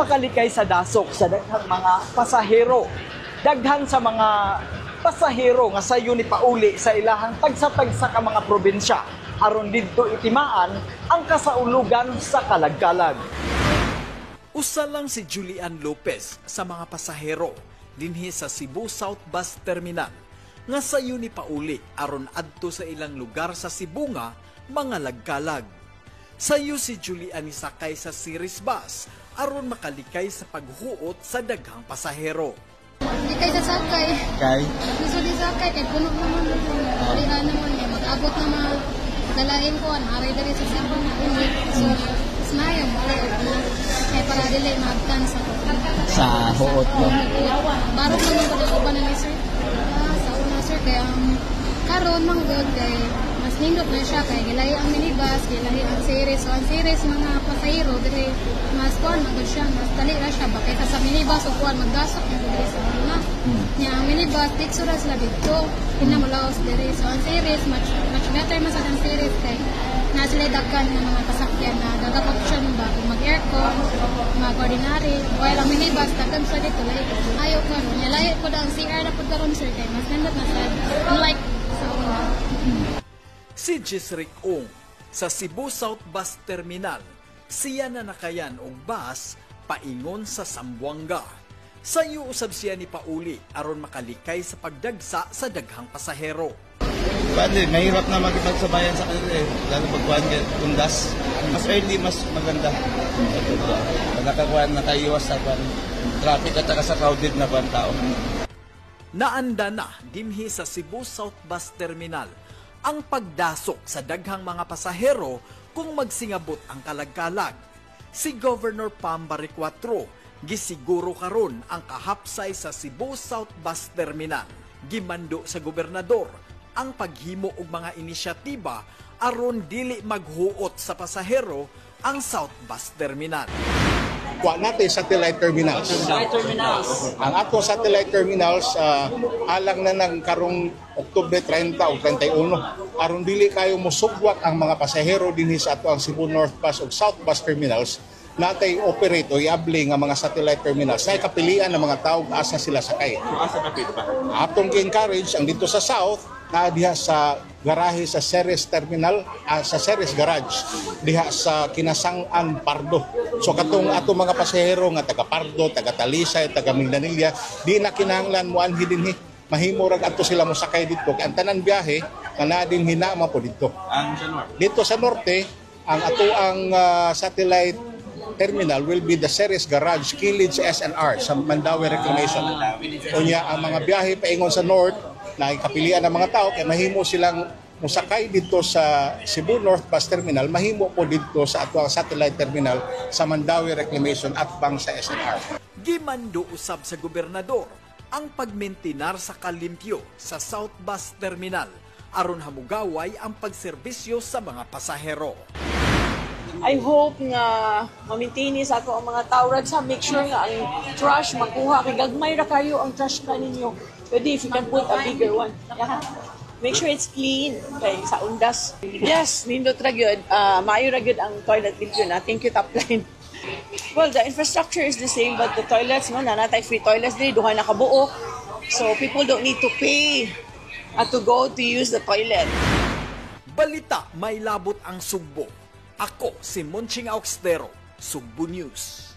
Makalikay sa dasok sa daghang mga pasahero. Daghan sa mga pasahero nga sayo ni pauli sa ilahang tagsa-tagsa ka mga probinsya aron didto itimaan ang kasaulugan sa kalagkalag. Usa lang si Julian Lopez sa mga pasahero dinhi sa Cebu South Bus Terminal nga sayo ni pauli aron adto sa ilang lugar sa Cebu nga mga lagkalag. Sayo si Julian nisakay sa Ceres Bus aron makalikay sa paghuot sa daghang pasahero. Di kay sasakay. Kay? Gusto di sakay kay puno naman. Dali naman eh. Mag-abot na mga dalain ko ang aray diri sa sabang na init. So, mas maayo mo kay para dili maabtan sa Sa huot, no? Barog naman ko ang uban na ni sir. Ah, sa una, sir, kay ang karon man gud kay mas nindot na siya kay gilahi ang minibus, gilahi ang Ceres. So ang Ceres mga pasahero diri mas kuan man gud siya, mas dali ra siya ba kaysa sa minibus o kuan maggasok na diri sa una. Nya ang minibus dito ra sila didto, pinamulaos diri. So ang Ceres much much better man sa ang Ceres kay na sila daghan ng mga kasakyan na daghang option ba kung mag-aircon, mag-ordinary. While ang minibus daghan sa dito lahi. Ayo karon, nya lahi po ang CR na pud karon, sir, kay mas nindot na sa unlike sa una. Si Jisrick Ong sa Cebu South Bus Terminal, siya na nakayan og bus paingon sa Zamboanga. Sayo usab siya ni pauli aron makalikay sa pagdagsa sa daghang pasahero. Bale, mahirap na makipagsabayan sa kanila eh. Lalo pag kuhan kay undas. Mas early, mas maganda. Nakakuhan, nakaiwas sa kuhan traffic at saka sa crowded na kuhan tao. Naanda na dinhi sa Cebu South Bus Terminal ang pagdasok sa daghang mga pasahero kung magsingabot ang kalagkalag. Si Governor Pam Baricuatro gisiguro karon ang kahapsay sa Cebu South Bus Terminal. Gimando sa gobernador ang paghimo og mga inisyatiba aron dili maghuot sa pasahero ang South Bus Terminal. Wa natin satellite terminals. Satellite terminals. Ang ato satellite terminals alang na ng karong Oktubre 30 o 31 aron dili kayo mosugwak ang mga pasahero dinhi sa ato ang Cebu North Bus ug South Bus Terminals, natay operate o iabli nga mga satellite terminals na kapilian ng mga tao asa sila sakay. Asa kapit pa? Atong gi-encourage ang dito sa South na diha sa garahe sa Ceres Terminal, sa Ceres Garage diha sa Kinasang-an, Pardo. So katong ato mga pasahero nga taga Pardo, taga Talisay, taga Minglanilla, di na kinahanglan moanhi dinhi. Mahimo rag adto sila mosakay didto kay ang tanan biyahe nga naa dinhi na po didto. Ang sa North? Dito sa Norte, ang ato ang satellite terminal will be the Ceres Garage, kilid sa S&R sa Mandaue Reclamation. Unya ang mga biyahe paingon sa North na kapilian ng mga tao kay mahimo silang musakay dito sa Cebu North Bus Terminal, mahimo po dito sa ato ang satellite terminal sa Mandaue Reclamation at bang sa S&R. Gimando usab sa gobernador ang pagmentinar sa kalimpyo sa South Bus Terminal aron hamugaway ang pagserbisyo sa mga pasahero. I hope nga ma-maintain sa ato ang mga tao sa make sure nga ang trash makuha kay gagmay ra kayo ang trash can ninyo. Pwede if you can put a bigger one. Yeah. Make sure it's clean kay sa undas. Yes, nindot ra gyud. Maayo ra gyud ang toilet limpyo na. Thank you, Top Line. Well, the infrastructure is the same, but the toilets, no, naa natay free toilets diri, duha na kabuok. So people don't need to pay to go to use the toilet. Balita may labot ang Sugbo. Ako si Monching Augstero, Sugbo News.